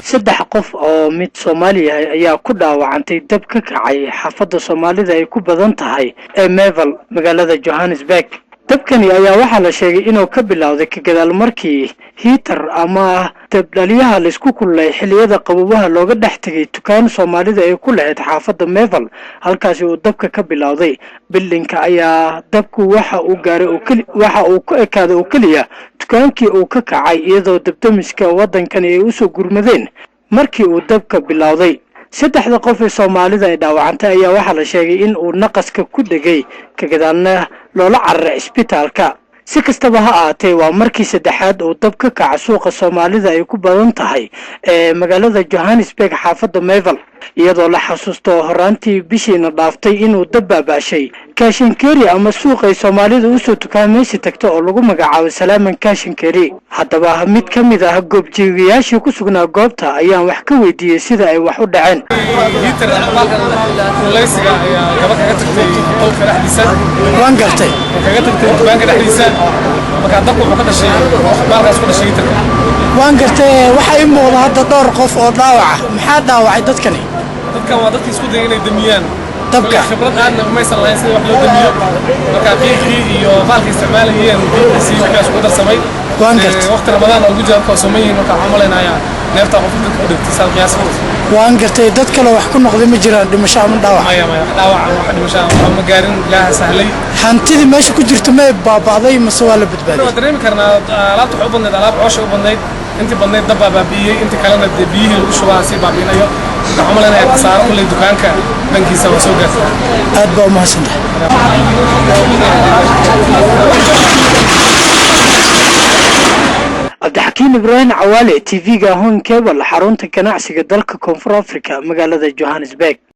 Saddex qof oo mid Soomaali yahay ayaa ku dhaawacantay dab ka kacay xaafadda Soomaalida ay ku badan tahay ee Mayville, magaalada Johannesburg. Dabkani ayaa waxaa la sheegay inuu ka bilowday ka gadaal markii heater ama dabdhaliyaha laisku kululay xilliyada qabowaha looga dhex tegay dukaan Soomaalida ay ku lahayd xaafadda Mayville, halkaasi uu dabka ka bilowday. Buildingka ayaa dabku waxa uu gaaray, waxa uu ku ekaaday oo keliya dukaankii uu ka kacay, iyadoo dabdamiska waddankani ay usoo gurmadeen markii uu dabka bilowday. Saddexda qof ee Soomaalida ay dhaawacantay ayaa waxaa la sheegay in uu naqaska ku dhegay, ka gadaalna loola cararay cisbitaalka. Si kastaba ha ahaatee, waa markii saddexaad uu dab ka kaca suuqa Soomaalida ay ku badan tahay ee magaalada Johannesburg, xaafadda Mayville, iyadoo la xasuusto horaantii bishiina dhaaftay inuu dab baabaashay Cash and Carry ama suuqay Soomaalida usoo tukaamaysi tagta oo lagu magacaabo Salaaman Cash and Carry. Haddaba, mid ka mid ah goobjoogayaashii ku sugnaa goobta ayaan wax ka weydiiyey sida ay wax u dhaceen. Heater kuleysiga ayaa gaba kaga tagtay qolka dhexdiisa. Waan gartay. Kaga tagtay dukaanka dhexdiisa. Marka dabku wuxuu ka dhashay baalkaas ku dhashay heaterka. Waan gartay. Waxaa ii muuqda hadda dhowr qof oo dhaawaca. Maxaa dhaawacay dadkani? Dadkan waa dadkii isku dayay inay damiyaan dabka. Khibrad aadna umaysan lahayn sida wax loo damiyo. Marka qiiqii iyo baalkii isticmaalayeen, qiiqiisii wixii isku darsamay. Waan gartay. Waqti Ramadaan oo lagu jira, dadka waa sooman yihiin. Marka waxaan malaynayaa neeftaa qofka dadka ku dhigtay saal qiyaas. Waan gartay. Dad kale wax ku noqday ma jiraan, dhimasho ama dhaawac? Maya, maya, wax dhaawac ama wax dhimasho ama ma gaarin, Ilaaha sahlay. Hantidii meesha ku jirta may baaba'day mase waa la badbaadiyey? Waa dareemi karnaa. Alaabta waxay u badnayd alaab cooshay u badnayd. Intii badnayd dab baa baabi'iyey, intii kalena dee biyihii lagu shubaa sii baabi'inayo. Marka waxaan malaynayaa khasaaro kulley dukaanka dhankiisa waa soo gaartay. Aad baa u mahadsantahay. Cabdixakiin Ibraahim Cawaale, TV-ga Horn Cable, xarunta ganacsiga dalka Koonfur Africa, magaalada Johannesburg.